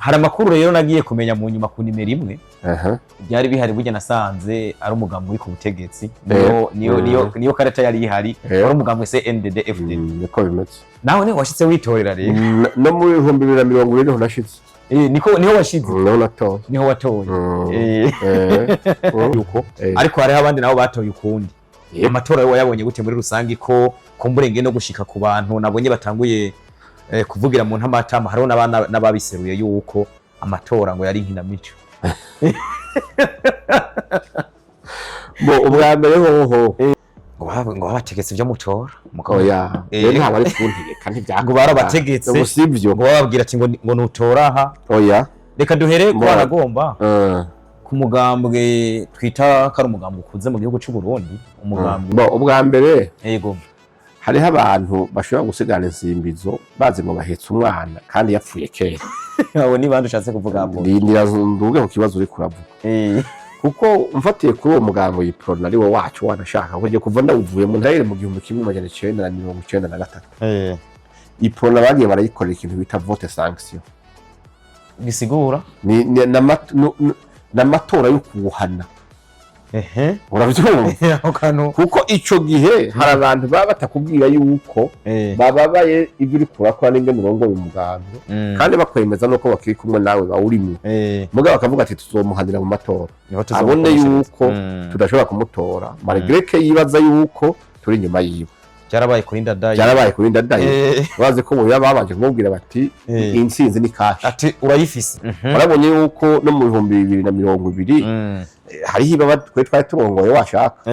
Hari amakuru rero nagiye kumenya mu nyuma ku nimero imwe byari bihari. Burya nasanze ari umugambi uri ku butegetsi, niyo niyo niyo niyo karata yari ihari, wari umugambi CNDD FDD. Niko bimeze. Nawe niho washitse witorera rero? No mu 2020 niho nashitse. Niko niho washize? Niho natoye. Niho watoye. Yuko ariko hariho abandi nabo batoye ukundi. Amatora yo wayabonye gute muri rusange, ko kumburenge no gushika ku bantu nabonye batanguye kuvugira mu ntamatama, hariho n'ababiseruye yuko amatora ngo yari inkinamico? Bo, ubwa mbere hoho Ngo babategetse ibyo mutora mugabo. Oya, rero ntabwo ari kuntegeka, ntibyakunda. Ngo barabategetse. Ubu sibyo. Ngo bababwira ati ngo nutora aha. Oya. Reka duhere ko aragomba ku mugambwe twita ko ari umugambwe ukuze mu gihugu cy'u Burundi, umugambwe. Bo, ubwa mbere hariho abantu bashobora gusigana insimbizo bazi ngo bahetse umwana kandi yapfuye kera. Abo ni bande ushatse kuvuga abo? Ndindira nduge ku kibazo uri kuravuga, kuko mfatiye kuri uwo mugambo Uprona ari wo wacu, wanashaka kuko kuva ndawuvuye mu ntayire mu 1993, Uprona bagiye barayikorera ikintu bita vote sanction. Bisigura? Ni n'amatora yo kuwuhana. Uravyumva? Ako kantu. Kuko ico gihe hari abantu baba batakubwira yuko bababaye ibyo uri kurakora n'ingene urongoye umugambi, kandi bakwemeza nuko bakiri kumwe nawe bawurimwo, mugabo bakavuga ati tuzomuhanira mu matora, Niho abone tuzomukoreshereza. yuko tudashobora kumutora malgré que yibaza yuko turi inyuma yiwe. Byarabaye kuri Ndadaye. Byarabaye kuri Ndadaye. Bazi ko buya babanje kumubwira bati intsinzi ni cash. Ati urayifise. Warabonye yuko no mu 2020 hariho ibaba twe twari turongoye washaka,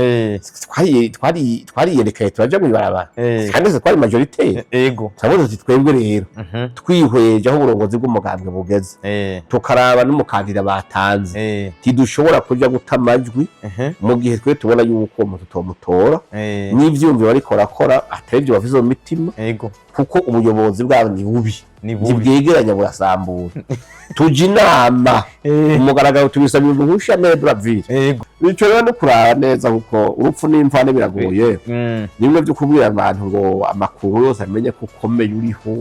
twariyerekaye turaja mw'ibarabara, kandi se twari majoritaire. Turavuze tuti twebwe rero twihweje aho uburongozi bw'umugambwe bugeze, tukaraba n'umukandida batanze, ntidushobora kuja guta amajwi mu gihe twe tubona yuko umuntu tutomutora n'ivyumviro bariko barakora atari ivyo bafise mu mitima, kuko ubuyobozi bwabo ni bubi. Ni bubi. Ntibwegeranya, burasambura. Tuja inama umugaragaro, tubisabira uruhusha maire de la ville. Ico rero no kuraba neza, kuko urupfu n'imvane biragoye. Nimwe vyo kubwira abantu ngo amakuru yose amenye ko ukomeye uriho,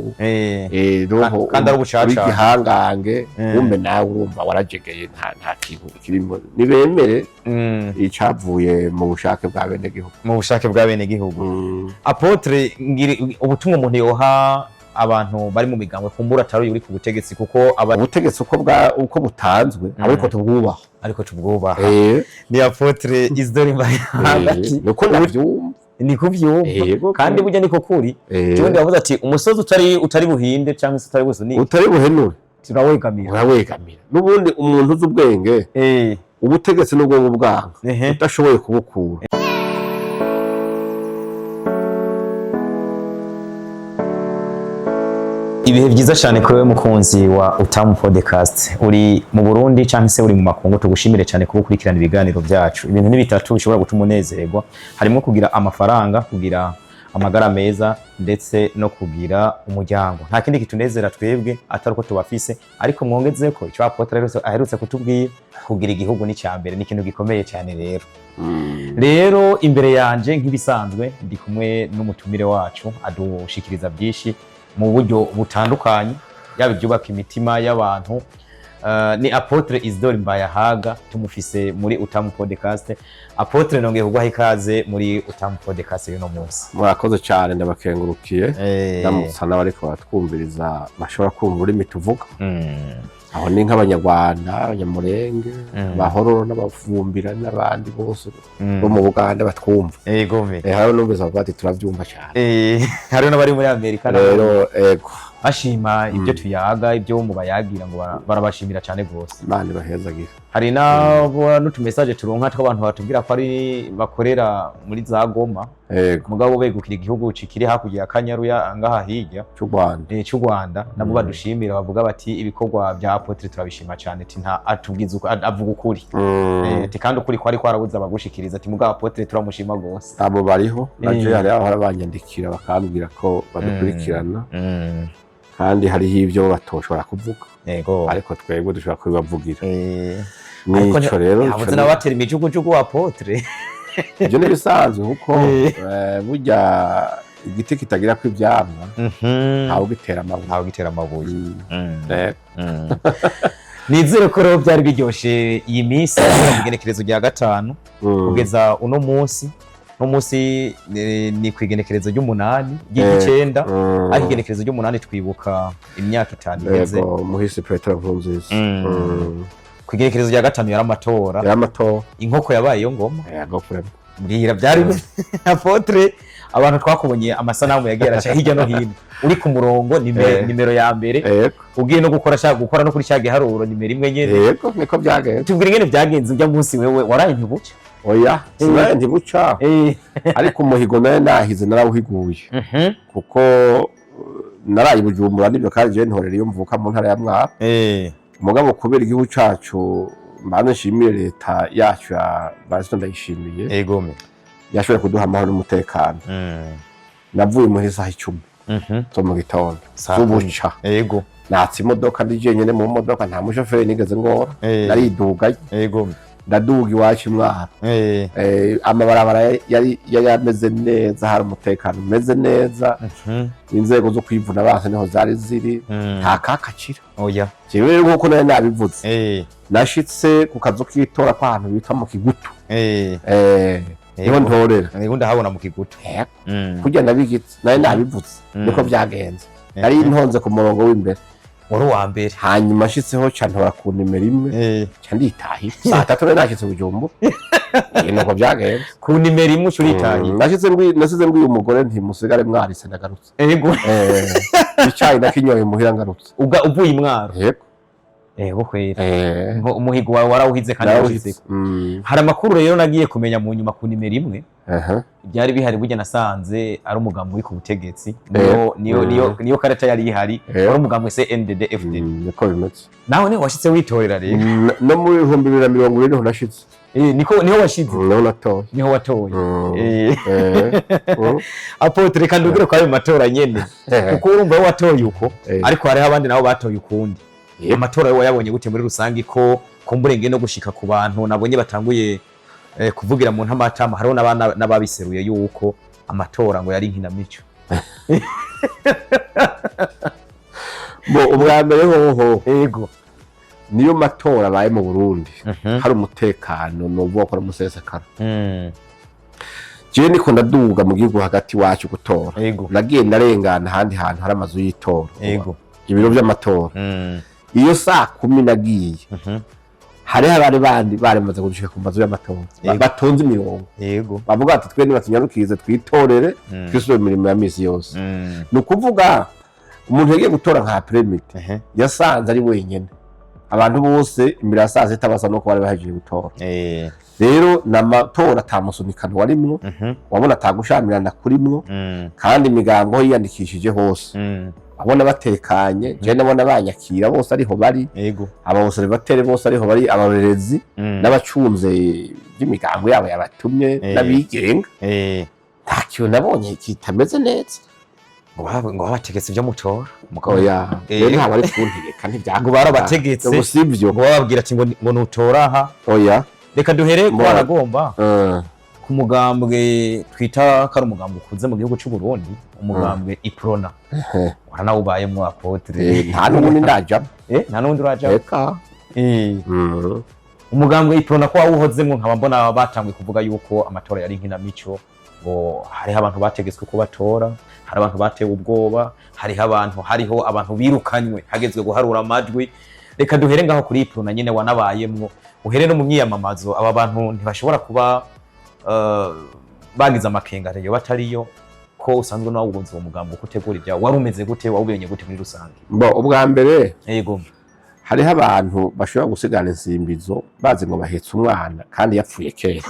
roho Kandi ari ubucaca. uri igihangange, wumve nawe urumva warajegeye, nta kintu kirimo. Nibemere icavuye mu bushake bwa bene gihugu. Mu bushake bwa bene gihugu. Apôtre, ngiri ubutumwa umuntu yoha abantu bari mu migambwe kumbura atari uri ku butegetsi, kuko aba Ubutegetsi uko butanzwe, ariko tubwubaha. Ariko tubwubaha. Ni Apôtre Isidore Mbayahaga. Niko ndavyumva. Ni kuvyumva. Yego. Kandi burya niko kuri. Jewe yavuze ati umusozi utari buhinde cyangwa se utari busunike, utari buhenure, turawegamira. Urawegamira. N'ubundi umuntu uzi ubwenge, ubutegetsi n'ubwo bwanga udashoboye kubukura. Ibihe byiza cyane kuri wewe mukunzi wa Utamu Podcast, uri mu Burundi cyangwa se uri mu makungu, tugushimire cyane kuba ukurikirana ibiganiro byacu. Ibintu ni bitatu bishobora gutuma unezerwa, harimo kugira amafaranga, kugira amagara meza, ndetse no kugira umuryango. Nta kindi kitunezera twebwe atari uko tubafise, ariko mwongeze ko icyo Apôtre aherutse kutubwira, kugira igihugu ni mbere, ni ikintu gikomeye cyane. Rero imbere yanje nk'ibisanzwe ndi kumwe n'umutumire wacu adushikiriza byinshi mu buryo butandukanye, yaba ibyubaka imitima y'abantu. Ni Apôtre Isidore Mbayahaga, tumufise muri Utamu Podcast. Apôtre, nongeye kuguha ikaze muri Utamu Podcast y'uno munsi. Murakoze cyane, ndabakengurukiye. Ndamutsa n'abariko baratwumviriza bashobora kumva ururimi tuvuga, aho ni nk'Abanyarwanda, Abanyamurenge, Abahororo n'Abafumbira n'abandi bose bo mu Buganda batwumva. Yego me. Hariho numvise bavuga ati turavyumva cyane. Hariho n'abari muri Amerika nabo Rero ego. bashima ibyo tuyaga, ibyo mu bayagira, ngo barabashimira cyane rwose. Imana ibahezagire. Hari n'abo n'utumesaje turonka tw'abantu batubwira ko ari bakorera muri za Goma, mugabo begukira igihugu kikiri hakurya ya Kanyaru ya ngaha hirya cy'u Rwanda. Cy'u Rwanda, nabo badushimira, bavuga bati ibikorwa bya Apôtre turabishima cyane, ati nta atubwiza avuga ukuri. Ati kandi ukuri kwari kwarabuze abagushikiriza, ati mugabo Apôtre turamushima rwose. Abo bariho naje, hariho abahora banyandikira bakambwira ko badukurikirana, kandi hariho ibyo batoshobora kuvuga, ariko twebwe dushobora kubibavugira. Ariko Nico rero yabuze ico n'abatera imijugujugu, Apôtre. Ibyo ni ibisanzwe, kuko burya Igiti kitagira ko ivyamwa ntawe ugitera amabuye. Ntawe ugitera amabuye. Nizere ko rero byari biryoshe iyi minsi guhera mu igenekerezo rya 5 kugeza uno munsi. Uno munsi ni ku igenekerezo ry'umunani, ry'icenda, ariko igenekerezo ry'umunani twibuka imyaka 5 iheze. Yego, muhisi Petero Nkurunziza. Ku igenekerezo rya 5 yari amatora. Yari amatora. Inkoko yabaye iyo ngoma. Yego, vraiment. Mbwira, byari apôtre, abantu twakubonye amasanamu yagiye araca hirya no hino uri ku murongo nimero, nimero ya mbere, ugiye no gukora shaka gukora no kuri cya giharuro, nimero imwe nyene. Yego, niko byagenze. Tubwire ingene byagenze ujya munsi. Wewe waraye ntibuca? Oya, sinaye ntibuca, ariko umuhigo nawe nahize narawuhiguye, kuko naraye i Bujumbura nibyo, kandi jewe ntorera iyo mvuka mu ntara ya Mwaro. Mugabo kubera igihugu cacu, mbanze nshimire leta yacu ya Barisito, ndayishimiye, yashoboye kuduha amahoro n'umutekano. Navuye muhira isaha 10 zo mu gitondo. Saa 10. Z'ubuca. Natse imodoka, ndi jenyene mu modoka, nta mushoferi nigeze ngora. Naridugaye. Ndaduga iwacu i Mwaro. Amabarabara yari ameze neza, hari umutekano umeze neza. Inzego zo kwivuna base niho zari ziri. Nta kakacira. Oya. Jewe rero, nkuko nari nabivuze, nashitse ku kazu k'itora kw'ahantu bita mu Kigutu. Niho ntorera. Niho ndahabona mu Kigutu. Kurya nabigitse nari nabivuze, niko byagenze. Nari ntonze ku murongo w'imbere. Wari uwa mbere. Hanyuma nshitseho ca ntora ku nimero imwe, ca nditahira. Saa 3 nari nashitse Bujumbura. Nuko byagenze. Ku nimero imwe uca uritahiye. Nasize mbwiye umugore nti: "Musigare mwarise, ndagarutse." Icayi nakinyoye muhira ngarutse. Uga uvuye i Mwaro? Yego. Yego kwera. Umuhigo wawe warawuhize kandi Narawuhize. warawuhizeko. Hari amakuru rero nagiye kumenya mu nyuma ku nimero imwe byari bihari. Burya nasanze ari umugambi uri ku butegetsi, niyo niyo niyo karata yari ihari. Wari umugambi CNDD FDD. Niko bimeze. Nawe niho washitse witorera rero? No mu 2020 niho nashitse. Niko niho washize? Niho natoye. Niho watoye. Apôtre, reka ndugire kwa ayo matora nyene, kuko urumva wowe watoye uko, ariko hariho abandi nabo batoye ukundi. Amatora yo wayabonye gute muri rusange, ko kumbure no gushika ku bantu nabonye batanguye kuvugira mu ntamatama, hariho n'ababiseruye yuko amatora ngo yari inkinamico? Bo, ubwa mbere hoho, niyo matora abaye mu Burundi hari umutekano, novuga ko ari umusesekara. Jewe niko ndaduga mu gihugu hagati wacu gutora, nagiye ndarengana ahandi hantu hari amazu y'itora, ibiro by'amatora. Iyo saa 10 nagiye, hariho abari bandi bari bamaze gushika ku mazu y'amatora, batonze imirongo, bavuga bati: "Twe nibatunyarukirize twitorere, twisubire mu mirimo ya misi yose." Ni ukuvuga umuntu yagiye gutora nka après-midi, yasanze ari wenyine, abantu bose imbere ya saa 6 basa nuko bari bahejeje gutora. Rero ni amatora ata musunikano warimwo, wabona atagushamirana kurimwo, kandi imigambo aho yiyandikishije hose abona batekanye. Jewe ndabona banyakira bose ariho bari, aba observateurs bose ariho bari, abarorerezi n'abacunze by'imigambo yabo yabatumye n'abigenga. Nta kintu nabonye kitameze neza. Ngo babategetse ibyo mutora? Oya. Rero ntabwo ari kuntegeka, ntibyakunda. Ngo barabategetse. Ngo sibyo. Ngo bababwira ati ngo nutora aha. Oya. Reka duhere ko baragomba ku mugambwe twita ko ari umugambwe ukuze mu gihugu cy'u Burundi, umugambwe Iprona. Waranawubayemwo, apôtre? Nta n'ubundi ndajamo. Nta n'ubundi urajamo? Reka. Umugambwe Iprona ko wawuhozemwo, nkaba mbona batanguye kuvuga yuko amatora yari inkinamico, ngo hariho abantu bategetswe ko batora, hari abantu batewe ubwoba, hariho abantu birukanywe hagezwe guharura amajwi. Reka duhere ngaho kuri Iprona nyene wanabayemwo, uhere no mu myiyamamazo. Aba bantu ntibashobora kuba bagize amakenga rero batariyo, ko usanzwe nawe ubuze uwo mugambo uko utegura ibyawe? Wari umeze gute? Wawubenye gute muri rusange? Bo, ubwa mbere, hariho abantu bashobora gusigana insimbizo bazi ngo bahetse umwana kandi yapfuye kera.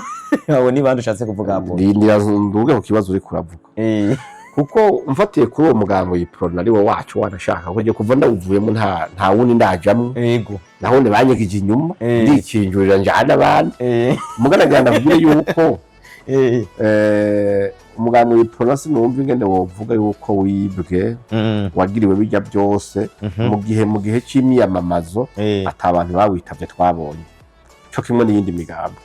Abo ni bande ushatse kuvuga, apo? Ndindira nduge ku kibazo uriko uravuga, kuko mfatiye kuri uwo mugambo Iprona ari wo wacu, wanashaka ko kuva ndawuvuyemo nta wundi ndajamwo. Naho banyigije inyuma, ndikinjurira njana abandi. Mugana ndabwire yuko umugambi w'Iprona sinumva ingene wovuga yuko wibwe, wagiriwe bijya byose, mu gihe c'imyiyamamazo ata abantu bawitavye twabonye, co kimwe n'iyindi migambo.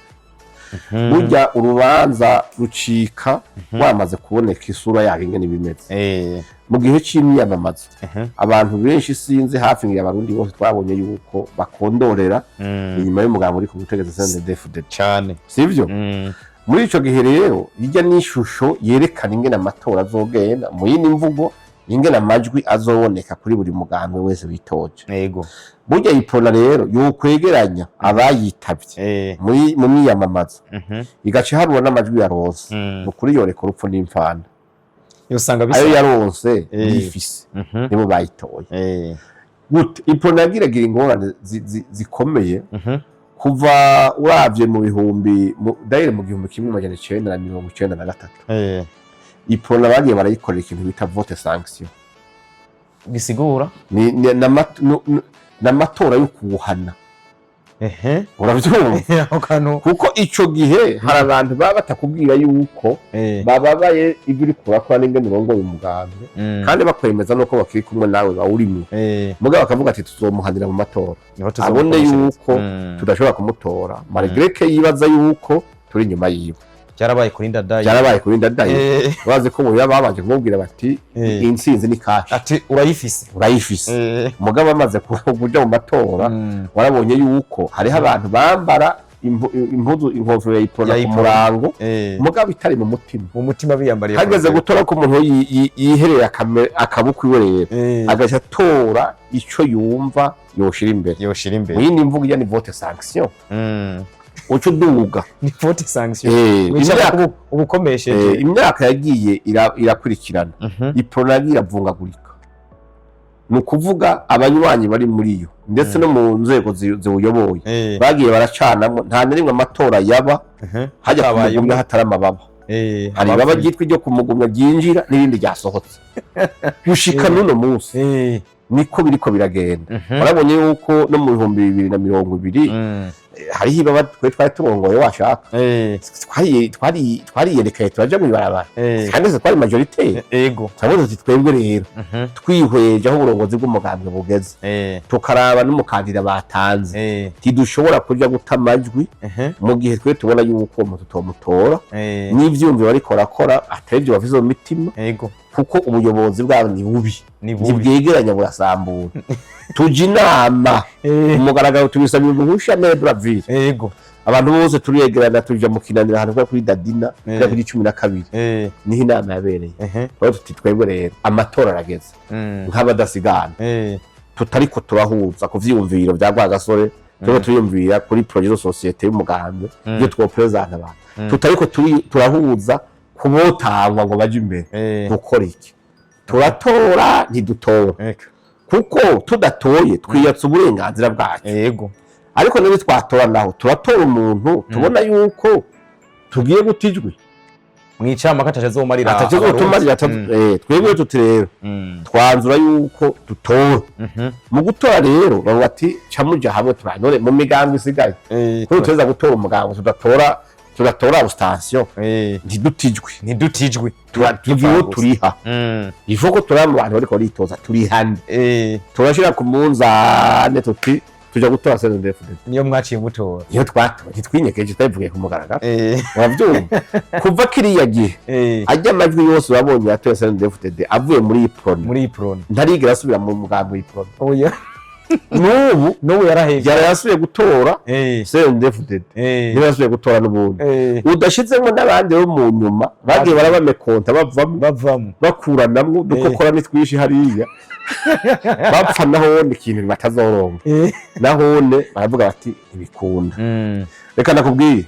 Burya urubanza rucika wamaze kuboneka isura yayo ingene bimeze. Mu gihe c'imyiyamamazo, abantu benshi, sinzi, hafi ngira Abarundi bose, twabonye yuko bakondorera inyuma y'umugambi uri ku butegetsi, CNDD-FDD. Cyane. Sivyo? Muri ico gihe rero, ijya n'ishusho yerekana ingene amatora azogenda, mu yindi mvugo, ingene amajwi azoboneka kuri buri mugambwe wese witoje. Burya Iprona rero yokwegeranya abayitavye muri mu myiyamamazo, igaca iharura n'amajwi yaronse, ni ukuri yoreka urupfu n'imfana. Usanga bisa. Ayo yaronse yifise, nibo bayitoye. Gute Iprona yagiragira ingorane zikomeye kuva uravye mu bihumbi dayire mu 1993, Iprona bagiye barayikorera ikintu bita vote sanction. Gisigura? Ni n'amatora yo kuwuhana. Uravyumva? Ako kantu. Kuko ico gihe hari abantu baba batakubwira yuko bababaye ibyo uriko urakora n'ingene urongoye umugambwe, kandi bakwemeza nuko bakiri kumwe nawe bawurimwo, mugabo bakavuga ati: "Tuzomuhanira mu matora, Niho abone tuzomukoreshereza. yuko tudashobora kumutora, malgré que yibaza yuko turi inyuma yiwe." Byarabaye kuri Ndadaye. Byarabaye kuri Ndadaye. Bazi ko mubiba babanje kumubwira bati: "Intsinzi ni cash." Ati: "Urayifise." "Urayifise." Mugabo amaze kuja mu matora, warabonye yuko hariho abantu bambara impuzu, inkofero ya Iprona Ya ku Iprona. murango, mugabo itari mu mutima. Mu mutima biyambariye. Hageze gutora ko umuntu yihereye akaboko iwe rero, agaca atora ico yumva yoshira imbere. Yoshira imbere. Mu yindi mvugo, iya ni vote sanction, uca uduga. Ni vote sanction. Wicara ubukomesheje. Imyaka yagiye irakurikirana, Iprona yagiye iravungagurika. Ni ukuvuga abanywanyi bari muri yo, ndetse no mu nzego ziwuyoboye, bagiye baracanamo. Nta na rimwe amatora yaba hajya Hatabaye kumugumya hatari amababa. Hari ibaba ryitwa iryo kumugumya ryinjira n'irindi ryasohotse. Gushika n'uno munsi niko biriko biragenda. Warabonye yuko no mu 2020 hariho ibaba twe twari turongoye, washaka twariyerekaye turaja mw'ibarabara, kandi se twari majorité. Turavuga tuti: "Twebwe rero, twihweje aho uburongozi bw'umugambwe bugeze, tukaraba n'umukandida batanze, ntidushobora kuja guta amajwi mu gihe twe tubona yuko umuntu tutomutora, n'ivyumviro bariko barakora atari ivyo bafise mu mitima, kuko ubuyobozi bwabo ni bubi, Ni bubi. ntibwegeranya, burasambura." Tuja inama umugaragaro, tubisabira uruhusha Braville. Abantu bose turegerana, tuja mu Kinanira, ahantu kuri Dadina, kuri 12, niho inama yabereye. Aho tuti: "Twebwe rero amatora arageze, nk'abadasigana, tutariko turahuza ku vyiyumviro vya Rwagasore, turiko turiyumvira kuri projet de société y'umugambwe, ibyo twoprésenta abantu, tutariko turahuza kubotangwa ngo baje imbere, dukora iki? Turatora, ntidutora? Kuko tudatoye twiyatsa uburenganzira bwacu. Ariko niba twatora naho, turatora umuntu tubona yuko tugiye guta ijwi." Mwicamake, ataco azomarira Ataco azotumarira. Abarundi. Twebwe tuti rero, twanzura yuko dutora. Mu gutora rero bavuga ati: "Ca muja hamwe turanore mu migambi isigaye, kuko tuza gutora umugambi, tudatora abstention, ntidutijwe." Ntidutijwe. Tugira uwo turiha. Ifo ko turi mu bantu bariko baritoza, turihane. Turashira ku munzane, tuti tuja gutora CNDD-FDD. Niyo mwaciye mutora. Niyo twatora, ntitwinyegeje, twabivugiye ku mugaragaro. Uravyumva, kuva kiriya gihe, ajya amajwi yose wabonye yatoye CNDD-FDD avuye muri Iprona, Muri Iprona. ntarigera asubira mu mugambi w'Iprona. Oya. N'ubu N'ubu yarahevye. yarasubiye gutora CNDD-FDD, niba yasubiye gutora n'ubundi, udashizemo n'abandi bo mu nyuma bagiye barabamekonta, bavamo, Bavamo. bakuranamwo dukokora ni twinshi hariya, bapfa nahone ikintu batazoronka. Nahone baravuga bati: "Ntibikunda." Reka nakubwiye,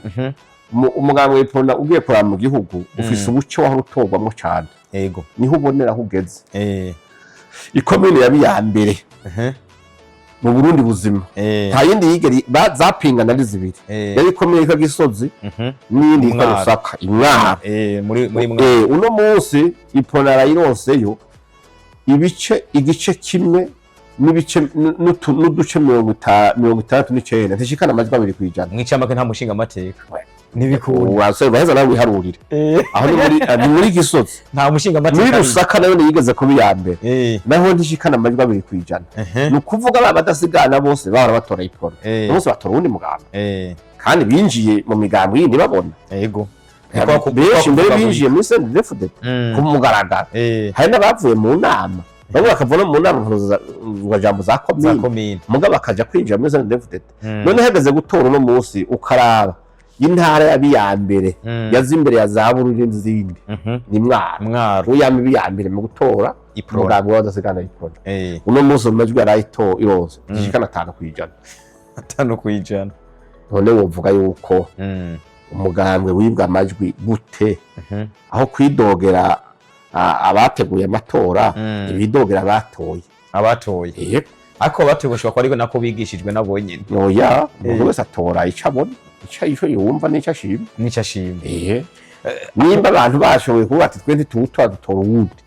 umugambi w'Iprona ugiye kuraba mu gihugu, ufise ubuco wahora utorwamwo cane. Niho ubonera aho ugeze. Ikomine yaba iya mbere mu Burundi buzima, nta yindi yigera zapingana ari zibiri. Yari ikomine yitwa Gisozi n'iyindi yitwa Mwaro. Rusaka, Imwaro. Muri Mwaro. Uno munsi Iprona yarayironseyo ibice, igice kimwe n'ibice n'uduce 69, ntishikana amajwi 2%. Mwicamake, nta mushinga amateka. Ntibikunda. Wasore baheza nawe wiharurire. Aho ni muri Gisozi. Nta mushinga Muri amateka. Rusaka nayo yigeze kuba iya mbere, naho ntishikana amajwi 2%. Ni ukuvuga ba badasigana bose bahora batora Iprona, bose batora uwundi mugambi, kandi binjiye mu migambi yindi babona. Benshi mbere binjiye muri CNDD-FDD ku mugaragaro. Hari n'abavuye mu nama, bamwe bakava no mu nama mpuzajambo za za komine, komine, mugabo bakaja kwinjira muri CNDD-FDD. None hageze gutora uno munsi, ukaraba intara yaba iya mbere, yaza imbere ya za Bururi n'izindi, ni Mwaro. Mwaro. Uyama iba iya mbere mu gutora Iprona. umugambi w'abadasigana Iprona. Uno munsi mu majwi yarayito ironse ishikana 5%. 5%. None wovuga yuko umugambwe wibwa amajwi gute, aho kwidogera abateguye amatora, ibidogera abatoye? Abatoye. Yego. Ariko abatoye bashobora kuba ariko nako bigishijwe nabo nyine. Oya, umuntu wese atora ico abona, ico yumva n'ico ashima. Nico ashima. Nimba abantu bashoboye kuvuga ati twe ntituwutora, dutora uwundi,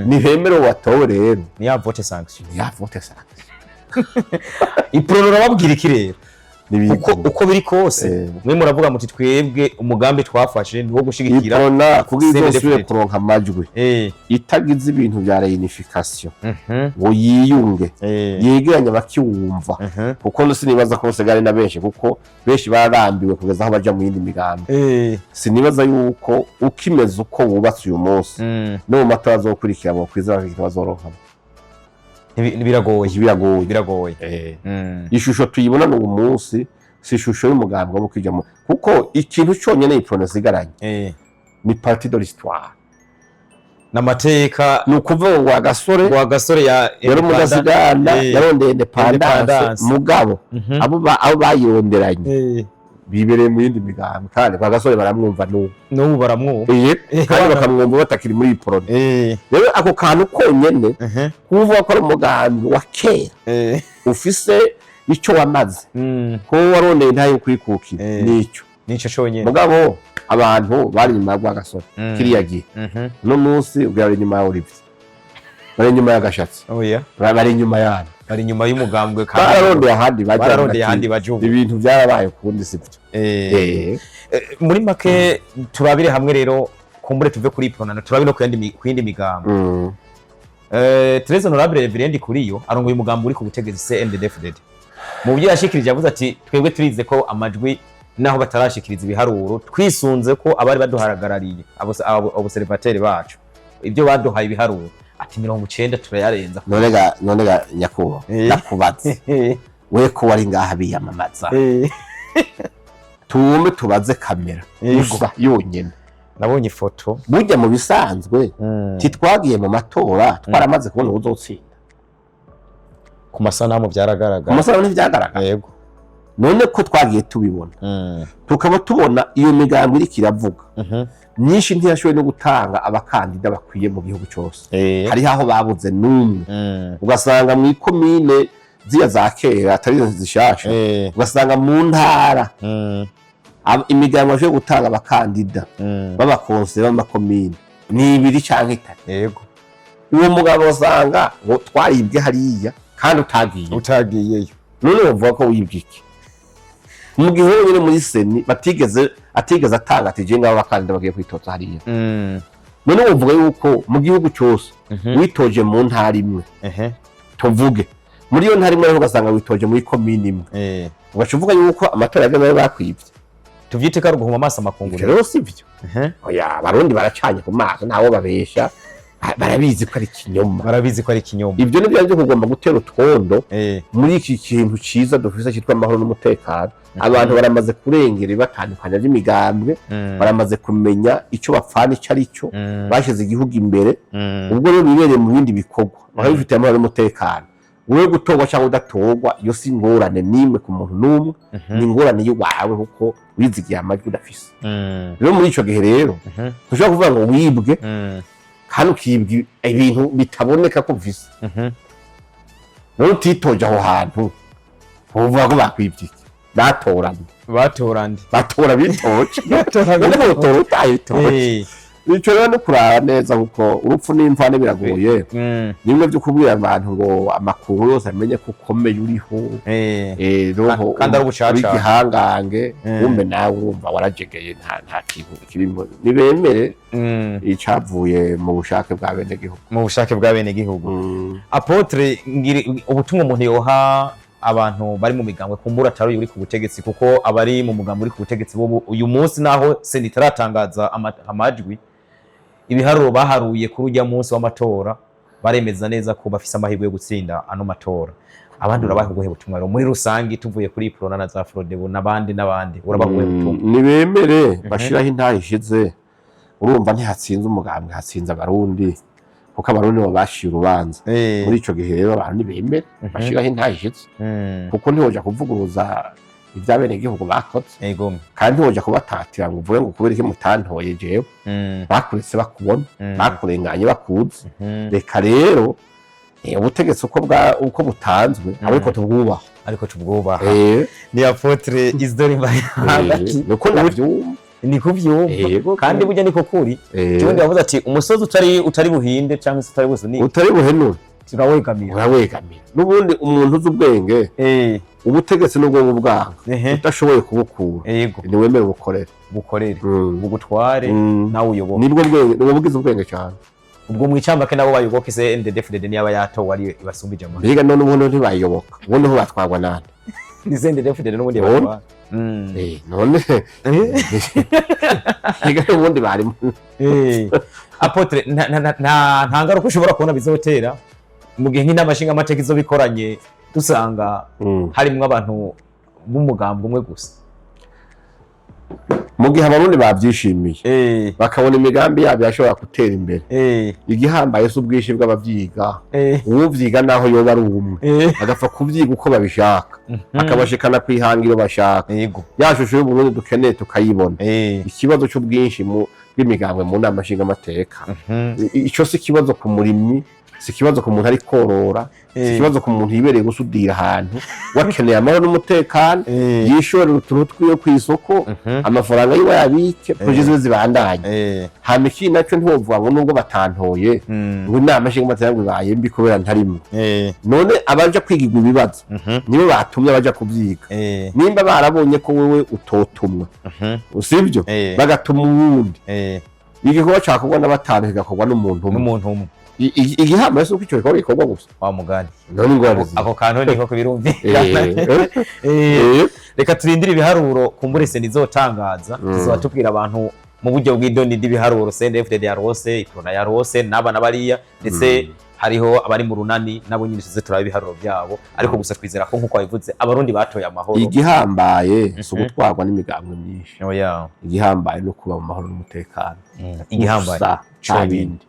ntibemere uwo watowe rero. Ni ya vote sanction. Ni ya vote sanction. Iprona urababwira iki rero? Uko Uko biri kose, mwe muravuga muti twebwe umugambi twafashe ni wo gushigikira Iprona kugira izosubire CNDD-FDD. kuronka amajwi itagize ibintu vya réunification ngo yiyunge, yegeranye abakiwumva, kuko sinibaza ko bose na benshi, kuko benshi bararambiwe kugeza aho baja mu yindi migambi. Sinibaza yuko ukimeze uko wubatse uyu munsi, no mu matora azokurikira bokwiza bakita bazoronkamo. Biragoye. Biragoye. Biragoye. Ishusho tuyibona uyu munsi si ishusho y'umugambwe wo kwijamo, kuko ikintu cyonyine Iprona isigaranye ni partie de l'histoire. N'amateka. Ni ukuvuga ngo Agasore Wa Gasore ya yari umudasigana, yarondeye indépendance. Indépendance. Mugabo abo bayironderanye bibereye mu yindi migambi, kandi kwa Gasore baramwumva n'ubu. N'ubu baramwumva. Kandi bakamwumva batakiri muri Iprona. Rero ako kantu konyene, kuvuga ko ari umugambi wa kera ufise icyo wamaze, ko warondeye ntayo kwikukira, nicyo. Nico conyene. Mugabo abantu bari inyuma ya Rwagasore kiriya gihe, uno munsi ubwo bari inyuma ya Olivier, bari inyuma ya Gashatsi, Oya. bari inyuma yabo. Bari inyuma y'umugambwe kandi Bararondeye ahandi bajya. Bararondeye ahandi baja ubu. Ibintu byarabaye ukundi, sibyo? Muri make turabire hamwe rero, kumbure tuve kuri Iprona, turabe no kuyindi migambo. Très honorable Reverend Kuriyo arongoye umugambi uri ku butegetsi CNDD-FDD. Mu byo yashikirije yavuze ati twebwe turize ko amajwi naho batarashikiriza ibiharuro, twisunze ko abari baduhagarariye observateurs bacu ibyo baduhaye ibiharuro, ati 90 turayarenza. None ga nyakubahwa, ndakubaze, we ko wari ngaha biyamamaza, tume tubaze kamera gusa yonyene. Nabonye ifoto. Burya mu bisanzwe titwagiye mu matora twaramaze kubona uwuzotsinda? Ku masanamu Ku byaragaragara. Masanamu ntivyagaragara? Yego. None ko twagiye tubibona, tukaba tubona iyo migambi iriko iravuga myinshi ntiyashoboye no gutanga abakandida bakwiye mu gihugu cyose, hariho aho babuze n'umwe, ugasanga mu ikomine ziya za kera atari izo zishasha, ugasanga mu ntara imigambi bashoboye gutanga abakandida b'abakonseye b'amakomine ni ibiri canke itatu. Uwo mugabo usanga ngo twaribwe hariya kandi utagiye. Utagiyeyo. None bavuga ko wibwe iki mu gihe wenyine muri CENI batigeze atigeze atanga ati je ngabo abakandida bagiye kwitoza hariya? None wovuga yuko mu gihugu cyose witoje mu ntara imwe, tuvuge muri iyo ntara imwe rero ugasanga witoje muri komine imwe, ugaca uvuga yuko amatora yageze ayo bakwibye? Tuvyite ko ari uguhuma amaso amakungu. Ivyo rero si byo. Oya, Abarundi baracanye ku maso, ntawo babesha. Barabizi ko ari ikinyoma. Barabizi ko ari ikinyoma. Ibyo ni byo kugomba gutera utwondo muri iki kintu ciza dufise cyitwa amahoro n'umutekano. Abantu baramaze kurengera ibibatandukanya by'imigambwe, baramaze kumenya icyo bapfana icyo ari cyo, bashyize igihugu imbere. Ubwo rero bibereye mu bindi bikorwa bakaba bifitiye amahoro n'umutekano. Wowe gutorwa cyangwa udatorwa, iyo si ingorane n'imwe ku muntu n'umwe, ni ingorane y'iwawe kuko wizigiye amajwi udafise. Rero muri ico gihe rero ntushobora kuvuga ngo wibwe kandi ukibwa ibintu bitaboneka ko ufise. Rero utitoje aho hantu, uvuga ko bakwibye iki? Batoranye. Batora nde? Batora bitoje. Batora None bitoje. botora utayitoje? Ico rero no kuraba neza, kuko urupfu n'imvane biragoye. Nimwe byo kubwira abantu ngo amakuru yose amenye ko ukomeye, uriho, roho Kandi ari ubucaca. uri igihangange, wumve nawe urumva warajegeye, nta kintu kirimo. Nibemere icavuye mu bushake bwa bene gihugu. Mu bushake bwa bene gihugu. Apôtre, ngiri ubutumwa umuntu yoha abantu bari mu migambwe kumbura atari uyu uri ku butegetsi, kuko abari mu mugambwe uri ku butegetsi bo uyu munsi, naho CENI itaratangaza amajwi, ibiharuro baharuye kuri ujya munsi w'amatora baremeza neza ko bafise amahirwe yo gutsinda ano matora. Abandi urabaha ubuhe butumwa rero muri rusangi, tuvuye kuri Uprona na za Frodebu n'abandi n'abandi, urabaha ubuhe butumwa? Nibemere bashiraho intahe ishize. Urumva, ntihatsinze umugambwe, hatsinze Abarundi, kuko Abarundi bo bashiye urubanza. Muri ico gihe rero abantu nibemere bashiraho intahe ishize, kuko ntiwoja kuvuguruza ivy'abenegihugu bakoze, kandi ntiwoja kubatatira ngo uvuge ngo kubera iki mutantoye jewe. Bakuretse bakubona, bakurenganye bakuzi. Reka rero ubutegetsi uko butanzwe ariko tubwubaha. Ariko tubwubaha. Ni Apôtre Isidore Mbayahaga. Nuko ndavyumva. Ni kuvyumva. Yego. Kandi burya niko kuri. Kirundi yavuze ati umusozi utari buhinde cyangwa se utari busunike, utari buhenure, turawegamira. Urawegamira. N'ubundi umuntu uzi ubwenge, ubutegetsi n'ubwonko bwanga udashoboye kubukura, ntiwemere ubukorere. Bukorere, bugutware, nawe uyoboke. Nibwo bwenge, nibwo bugize ubwenge cyane. Ubwo mwicambake nabo bayoboke CNDD-FDD niba yatowe ari ibasumbije amajwi. Mbega none ubundi ntibayoboka, ubundi ho batwarwa nande? Ni CNDD-FDD n'ubundi None? batwara. None mbega n'ubundi barimo. Apôtre, nta ngaruka ushobora kubona bizotera mu gihe nk'inama nshingamateka izo bikoranye dusanga harimwo abantu b'umugambwe umwe gusa? Mu gihe Abarundi babyishimiye, bakabona imigambi yabo yashobora gutera imbere, igihambaye si ubwinshi bw'abavyiga. Uwuvyiga naho yoba ari umwe, agapfa kuvyiga uko babishaka, akabashikana kw'ihangiro bashaka, ya shusho y'Uburundi dukeneye tukayibona. Ikibazo c'ubwinshi bw'imigambwe mu nama nshingamateka, ico si ikibazo ku murimyi, si ikibazo ku muntu ari korora, si ikibazo ku muntu yibereye gusudira ahantu. Wakeneye amahoro n'umutekano, yishorera utuntu twiwe kw'isoko, amafaranga yiwe yabike, projets ziwe zibandanye. Hama ikindi naco, ntiwovuga ngo nubwo batantoye, ngo inama nshingamateka ngo ibaye mbi kubera ntarimwo. None abaja kwigirwa ibibazo nibo batumye abaja kuvyiga. Nimba barabonye ko wewe utotumwa, sibyo, bagatuma uwundi, igikorwa cakorwa na batanu kigakorwa n'umuntu umwe. N'umuntu umwe. Igihambaye si uko ico gikorwa gikorwa gusa. Wa mugani. None ingorane ziri? Ako kantu niko kubirumvikana. Reka turindire ibiharuro kumbure CENI izotangaza. Tuzoba tubwira abantu mu buryo bw'idoni ibiharuro CNDD-FDD yarose, Uprona yarose, n'aba n'abariya, ndetse hariho abari mu runani nabo nyine tuze turabe ibiharuro byabo. Ariko gusa twizera ko nk'uko wabivuze, Abarundi batoye amahoro. Igihambaye si ugutwarwa n'imigambwe myinshi. Oya. Igihambaye no kuba mu mahoro n'umutekano. Igihambaye Gusa, nta conyine. bindi.